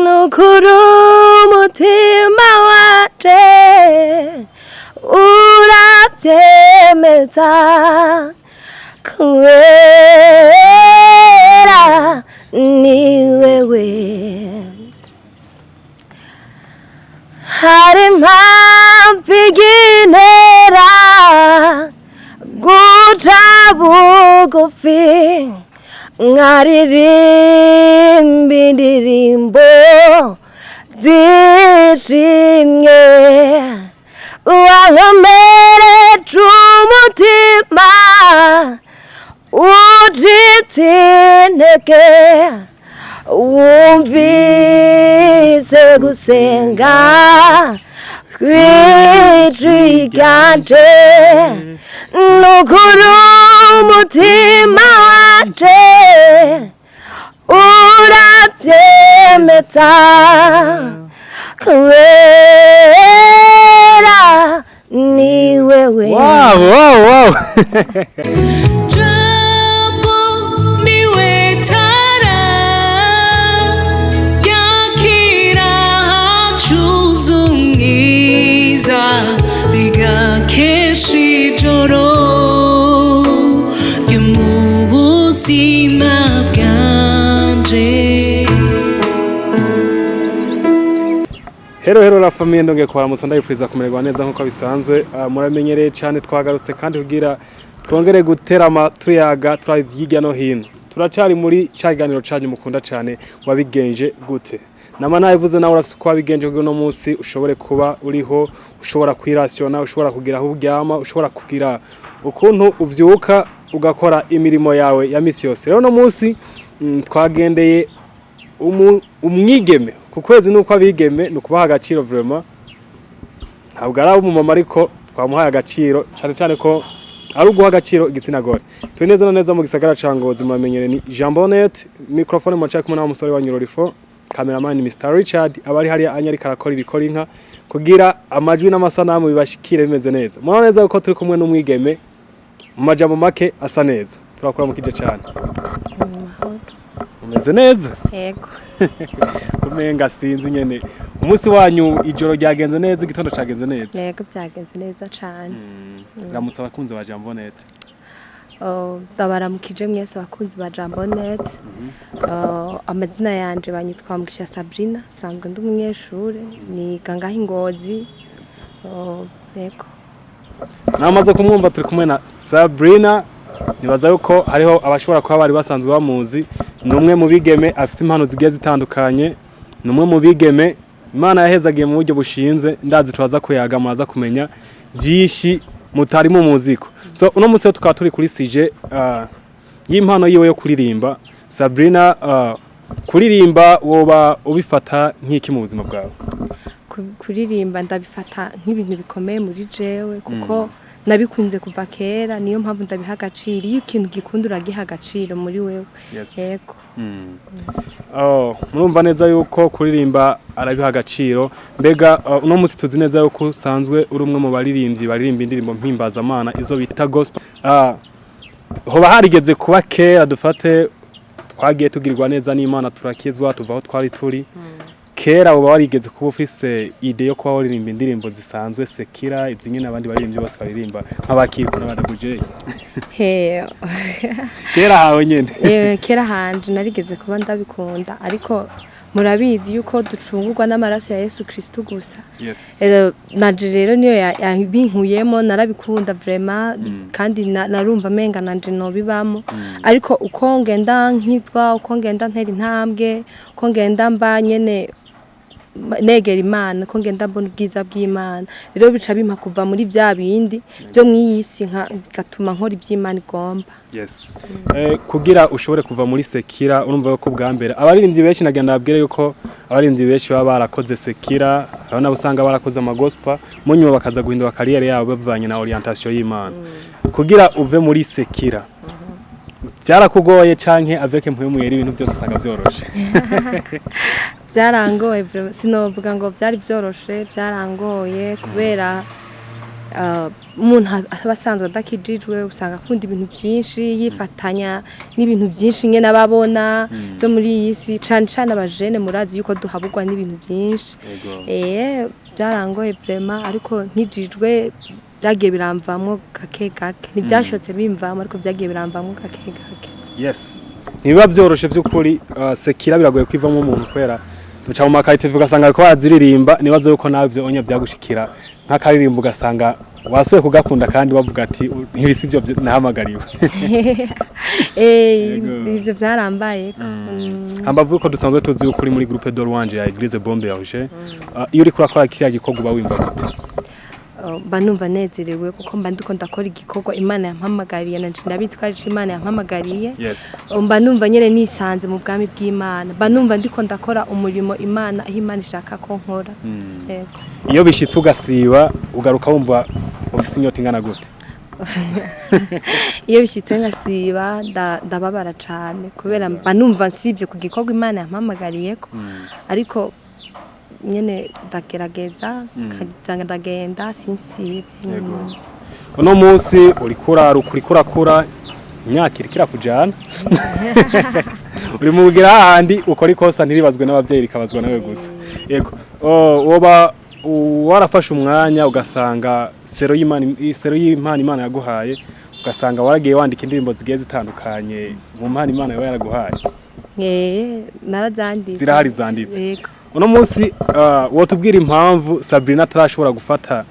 Nukuri umutima wanje urabyemeza, kubera ni wewe. Hari impamvu igintera guca bugufi, nkaririmba indirimbo zishimye. Wankomereje umutima ucitse intege, wumvise gusenga kw'ijwi ryanje. Nukuri umutima wanje urabyemeza, kubera ni wewe. Wow. Jambo niwe tara yakira hacuze umwiza, rigakesha ijoro ryo mu buzima bwanje. Hello, hello la famille, ndongeye kubaramutsa, ndabifuriza kumererwa neza nkuko bisanzwe. Muramenyereye cyane, twagarutse kandi kugira twongere guterama, tuyaga, turabe hirya no hino. Turacyari muri ca kiganiro canyu mukunda cyane, Wabigenje Gute. Nama nabivuze, nawe urafise uko wabigenje kugira uno munsi ushobore kuba uriho, ushobora kwirasiona, ushobora kugira aho uryama, ushobora kugira ukuntu uvyuka ugakora imirimo yawe ya misi yose. Rero uno munsi twagendeye umwigeme ku kwezi, nuko abigeme ni ukubaha agaciro. Vraiment ntabwo ari umumama, ariko twamuhaye agaciro cyane cyane ko ari uguha agaciro igitsina gore. Turi neza na neza mu gisagara ca Ngozi. Muramenyere ni Jean Bonnet, microphone mwacaye kumwe n'umusore wa Rifo, cameraman ni Mr Richard, abari hariya anya ariko arakora ibikora inka kugira amajwi n'amasanamu bibashikire bimeze neza. Murabona neza ko turi kumwe n'umwigeme, mu majambo make asa neza. Turakora mukije cyane. Umeze neza? Yego. Umenga sinzi nyene, umunsi wanyu, ijoro ryagenze neza, igitondo cagenze neza? Yego, byagenze neza cane. Ramutse abakunzi ba Jambo Net. Oh, ndabaramukije mwese abakunzi ba Jambo Net. Oh, amazina yanje banyitwa Mugisha Sabrina, sanzwe ndi umunyeshure, niga ngaho i Ngozi. Oh, yego. Namaze kumwumva, turi kumwe na Sabrina. Nibaza yuko hariho abashobora kuba bari basanzwe bamuzi. Ni umwe mu bigeme afise impano zigiye zitandukanye, ni umwe mu bigeme Imana yahezagiye mu buryo bushinze. Ndazi turaza kuyaga, muraza kumenya byinshi mutari mu muziko. So uno munsi rero tukaba turi kuri sujet y'impano yiwe yo kuririmba. Sabrina, kuririmba woba ubifata nk'iki mu buzima bwawe? Kuririmba ndabifata nk'ibintu bikomeye muri jewe, kuko nabikunze kuva kera, niyo mpamvu ndabiha agaciro. Iyo ikintu gikunda uragiha agaciro muri wewe. Yego. Oh, murumva neza yuko kuririmba arabiha agaciro. Mbega uno munsi tuzi neza yuko usanzwe uri umwe mu baririmbyi baririmba indirimbo mpimbazamana, izo bita gospel. Hoba harigeze kuba kera, dufate twagiye tugirirwa neza n'Imana, turakizwa, tuva aho twari turi kera, uba warigeze kuba ufise idée yo kuba waririmba indirimbo zisanzwe séculaire, izi nyene abandi baririmbyi bose baririmba, nk'abakiriko n'abadabuje? He. Kera hawe nyene. Kera hanje narigeze kuba ndabikunda, ariko murabizi yuko ducungurwa n'amaraso ya Yesu Kristo gusa. Nanje rero niyo yabinkuyemo. Narabikunda vraiment, kandi narumva menga nanje nobibamo, ariko uko ngenda nkizwa, uko ngenda ntera intambwe, uko ngenda mba nyene negera Imana, uko ngenda mbona ubwiza bw'Imana, rero bica bimpa kuva muri vya bindi byo mw'iyi si, bigatuma nkora ivy'Imana igomba. Yes. Kugira ushobore kuva muri séculaire, urumva ko bwa mbere abaririmbyi benshi, nagenda nabwire yuko abaririmbyi benshi baba barakoze séculaire, hariho nabo usanga barakoze amagospel, mu nyuma bakaza guhindura carrière yabo bavanye na orientation y'Imana. Kugira uve muri séculaire byarakugoye, canke avec Mpwemu Yera ibintu byose usanga vyoroshe? Byarangoye vraiment. Sinovuga ngo byari byoroshe, byarangoye kubera Umuntu aba asanzwe adakijijwe usanga akunda ibintu byinshi, yifatanya n'ibintu byinshi nyene ababona byo muri iyi si, cane cane abajene. Murazi yuko duhabugwa n'ibintu byinshi. Byarangoye vraiment, ariko nkijijwe byagiye biramvamwo gake gake. Ntibyashotse bimvamwo, ariko byagiye biramvamwo gake gake. Yes, ntibiba byoroshe by'ukuri. Sekira biragoye kwivamo umuntu, kubera duca mu makarite ugasanga ariko baraziririmba. Nibaza yuko navyo onye byagushikira, nk'akaririmbo ugasanga wasubiye kugakunda kandi wavuga ati ntibisi ibyo nahamagariwe. Ivyo vyarambaye. Hambavu yuko dusanzwe tuzi yuko uri muri groupe de louange ya Église Bombe Berger, iyo uriko urakora kiriya gikorwa uba wumva gute? Mba numva nezerewe, kuko mba ndiko ndakora igikorwa Imana yampamagariye. Nanje ndabizi ko ari ico Imana yampamagariye. Mba numva nyene nisanze mu bwami bw'Imana, mba numva ndiko ndakora umurimo Imana, aho Imana ishaka ko nkora. Yego. Iyo bishitse ugasiba, ugaruka wumva ufise inyota ingana gute? Iyo bishitse ngasiba, ndababara cane, kubera mba numva nsivye ku gikorwa Imana yampamagariyeko. Ariko nyene ndagerageza nkaza ndagenda, sinsibe. Yego. Uno munsi uriko uraruka, uriko urakura, imyaka iriko irakujana, uri mu bugira hahandi ukora ikosa ntiribazwe n'abavyeyi, rikabazwa nawe gusa. Yego. Oh, woba warafashe umwanya ugasanga sero y'Imana, sero y'impano Imana yaguhaye, ugasanga waragiye wandika indirimbo zigiye zitandukanye mu mpano Imana yaba yaraguhaye? Narazanditse. Zirahari zanditse? Yego. Uno munsi wotubwira impamvu Sabrina atarashobora gufata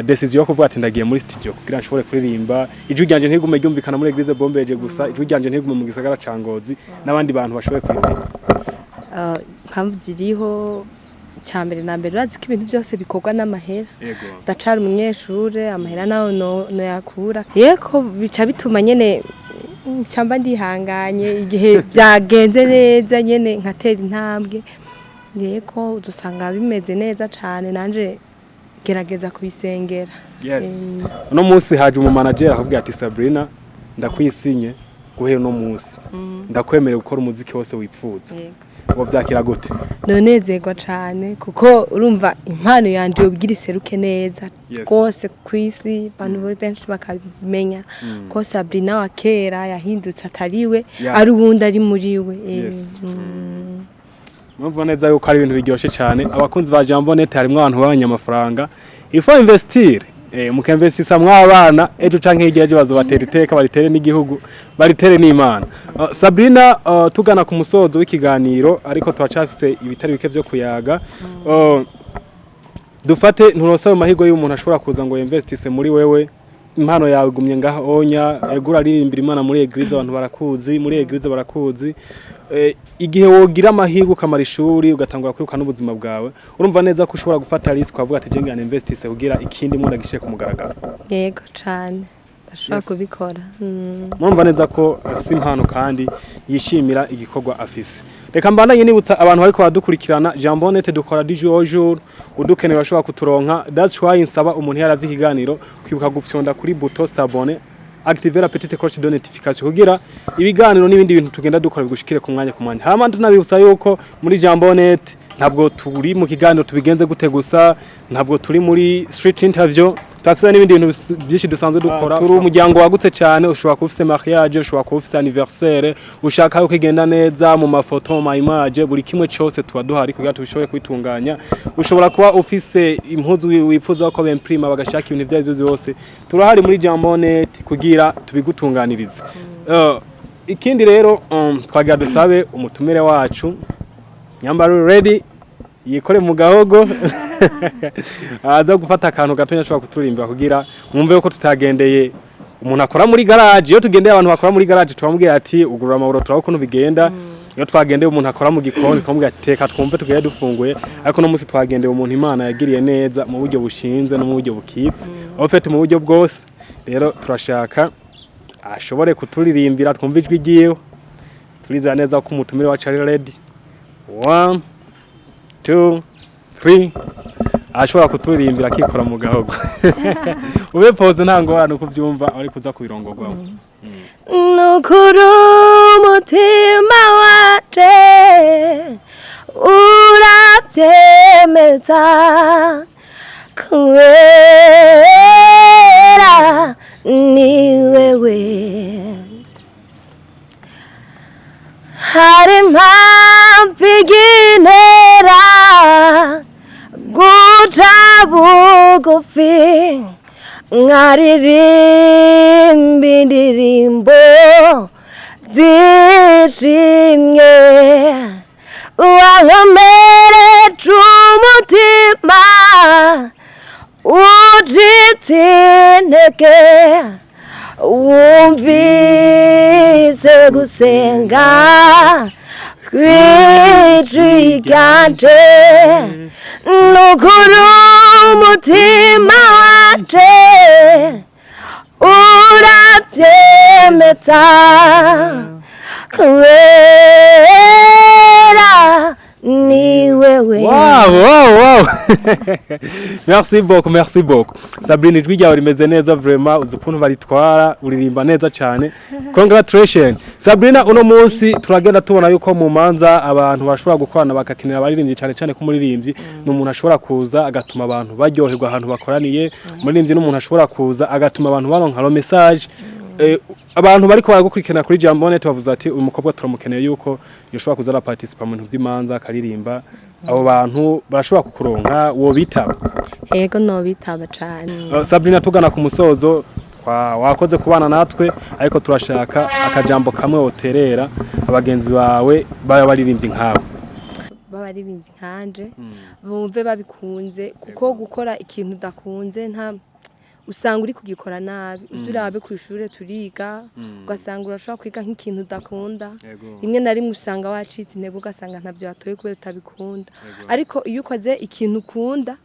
decision yo kuvuga ati ndagiye muri studio kugira nshobore kuririmba, ijwi ryanje ntigume ryumvikana muri Église Bombeje gusa, ijwi ryanje ntigume mu gisagara ca Ngozi, n'abandi bantu bashoboye kuririmba? Impamvu ziriho, cya mbere na mbere, urazi ko ibintu byose bikorwa n'amahera. Ndacari umunyeshure, amahera nawe no yakura. Yego, bica bituma nyene camba ndihanganye igihe byagenze neza nyene nkatera intambwe. Yego, udusanga bimeze neza cane, nanje gerageza kubisengera. Yes. Uno munsi haje umu manager akubwira ati Sabrina, ndakwisinye, guhera uno munsi ndakwemerera gukora umuziki wose wipfuza. Ngo vyakira gute? Nonezerwa cane, kuko urumva impano yanje yobwira iseruke neza rwose kw'isi, abantu benshi bakabimenya ko Sabrina wa kera yahindutse, atariwe, ari uwundi ari muri we. Murumva neza yuko ari ibintu biryoshe cyane. Abakunzi ba Jambo Net, harimwo abantu b'abanyamafaranga, il faut investir, mukinvestisa mw'abana, ejo canke hirya ejo bazobatera iteka, baritere n'igihugu, baritere n'Imana. Sabrina, tugana ku musozo w'ikiganiro, ariko turacafise ibitari bike vyo kuyaga. Dufate nturonse ayo mahirwe y'umuntu ashobora kuza ngo investise muri wewe, impano yawe igumye ngaho onya. Ego, uraririmbira Imana muri église, abantu barakuzi muri église, barakuzi. Igihe wogira amahirwe ukamara ishuri, ugatangura kwiruka n'ubuzima bwawe, urumva neza ko ushobora gufata risk ukavuga ati je ngana investise kugira ikindi mwana gishiye ku mugaragaro? Yego cane, ndashobora kubikora. Murumva neza ko afise impano kandi yishimira igikorwa afise. Reka mbandanye nibutsa abantu bariko baradukurikirana, Jambo Net dukora du jour au jour. Udukeneye bashobora kuturonka. That's why nsaba umuntu yaravye ikiganiro kwibuka gufyonda kuri bouton s'abonner, activer la petite cloche de notification, kugira ibiganiro n'ibindi bintu tugenda dukora bigushikire ku mwanya ku mwanya. Hama tunabibutsa yuko muri Jambo Net ntabwo turi mu kiganiro tubigenze gute gusa, ntabwo turi muri street interview, turafise n'ibindi bintu byinshi dusanzwe dukora. Turi umuryango wagutse cyane. Ushobora kuba ufise mariage, ushobora kuba ufise anniversaire, ushaka yuko igenda neza mu mafoto, mu ma image, buri kimwe cyose tuba duhari kugira tubishobore kwitunganya. Ushobora kuba ufise impuzu wifuza ko bemprima, bagashaka ibintu ibyo arivyo byose, turahari muri Jambo Net kugira tubigutunganirize. Ikindi rero, twagira dusabe umutumire wacu nyambaro ready yikore mu gahogo, aza gufata akantu gatonya ashobora kuturirimba kugira mwumve ko tutagendeye umuntu akora muri garage. Iyo tugendeye abantu bakora muri garage, turamubwira ati ugurura amaburo turabona ukuntu bigenda. Iyo twagendeye umuntu akora mu gikoni, tukamubwira ati teka twumve tugende dufunguye. Ariko no munsi twagendeye umuntu Imana yagiriye neza mu buryo bushinze no mu buryo bukitse, en fait mu buryo bwose. Rero turashaka ashobore kuturirimbira twumve ijwi ryiwe. Turizera neza ko umutumire wacu ari ready. 1, 2, 3, ashobora kuturirimbira akikora mu gahogo. Ube pose, nta ngorane, uko ubyumva ari kuza kubirongorwamo. Nukuri umutima wanje urabyemeza. Kubera ni wewe. Hari impamvu igintera guca bugufi, nkaririmba indirimbo zishimye. Wankomereje umutima ucitse intege, wumvise gusenga kw'ijwi ryanje. Nukuri umutima wanje urabyemeza, kubera ni wewe. Wow. Merci beaucoup, merci beaucoup. Sabrina, ijwi ryawe rimeze neza vraiment, uzi ukuntu baritwara, uririmba neza cyane. Congratulations. Sabrina, uno munsi turagenda tubona yuko mu manza abantu bashobora gukorana bakakenera abaririmbyi, cyane cyane ko umuririmbyi ni umuntu ashobora kuza agatuma abantu baryoherwa ahantu bakoraniye. Umuririmbyi ni umuntu ashobora kuza agatuma abantu baronka message. Abantu bariko baragukurikirana kuri Jambo Net bavuze ati: "Uyu mukobwa turamukeneye yuko yoshobora kuza araparticipa mu bintu vy'imanza akaririmba." Abo bantu barashobora kukuronka, wo bitaba? Yego, nobitaba cane. Sabrina, tugana ku musozo, wakoze kubana natwe, ariko turashaka akajambo kamwe woterera abagenzi bawe baba baririmbyi nkawe. B'abaririmbyi nkanje bumve babikunze, kuko gukora ikintu udakunze nta usanga uri kugikora nabi. Uzi urabe ku ishure turiga, ugasanga urashobora kwiga nk'ikintu udakunda. Rimwe na rimwe usanga wacitse intego, ugasanga ntavyo watoye kubera utabikunda. Ariko iyo ukoze ikintu ukunda,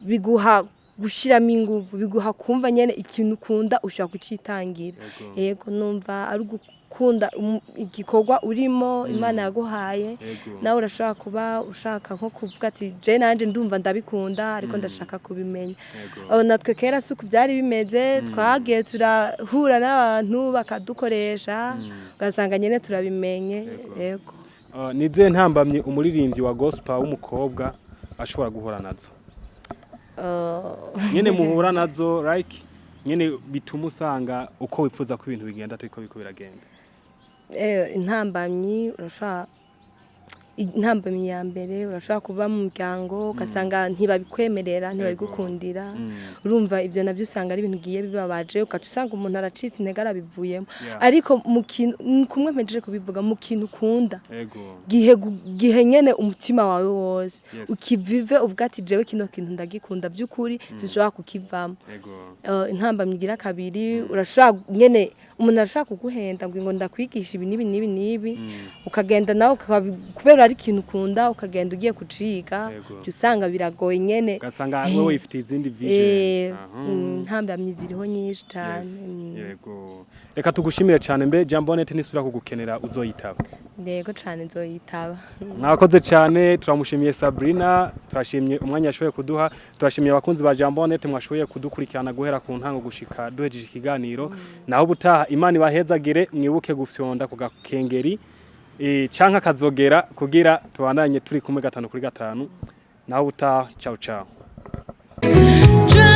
biguha gushiramo inguvu, biguha kumva nyene ikintu ukunda ushobora kucitangira. Yego, numva ari ugukunda igikorwa urimo Imana yaguhaye. Nawe urashobora kuba ushaka nko kuvuga ati: "Je nanje ndumva ndabikunda, ariko ndashaka kubimenya." Oh, natwe kera si uku byari bimeze. Twagiye turahura n'abantu bakadukoresha, ugasanga nyene turabimenye. Yego. Ni izihe ntambamyi umuririmbyi wa gospel w'umukobwa ashobora guhura nazo, nyene muhura nazo, like nyene bituma usanga uko wifuza ko ibintu bigenda atariko biriko biragenda? Intambamyi, urashobora, intambamyi ya mbere, urashobora kuba mu muryango ugasanga ntibabikwemerera, ntibabigukundira. Urumva ibyo nabyo usanga ari ibintu ugiye bibabaje, ugaca usanga umuntu aracitse intege, arabivuyemo. Ariko mu kintu ni kumwe mpejeje kubivuga, mu kintu ukunda, gihe nyene umutima wawe wose, ukivive, uvuga ati: "Jewe kino kintu ndagikunda by'ukuri, sinshobora kukivamo." Intambamyi igira kabiri, urashobora nyene, umuntu arashobora kuguhenda ngo ndakwigisha ibi n'ibi n'ibi n'ibi, ukagenda nawe kubera ari ikintu ukunda, ukagenda ugiye kuciga, jya usanga biragoye nyene. Ugasanga wewe wifitiye izindi vision. Intambamyi ziriho nyinshi cane. Yego, reka tugushimire cyane. Mbe Jambo Net nisubira kugukenera uzoyitaba? Yego cane, nzoyitaba. Mwakoze cyane. Turamushimiye Sabrina, turashimye umwanya yashoboye kuduha, turashimiye abakunzi ba Jambo Net mwashoboye kudukurikirana guhera ku ntango gushika duhejeje ikiganiro. Naho ubutaha, Imana ibahezagire. Mwibuke gufyonda ku gakengeri canke akazogera kugira tubandanye turi kumwe gatanu kuri gatanu. Naho ubutaha, ciao ciao. Jambo.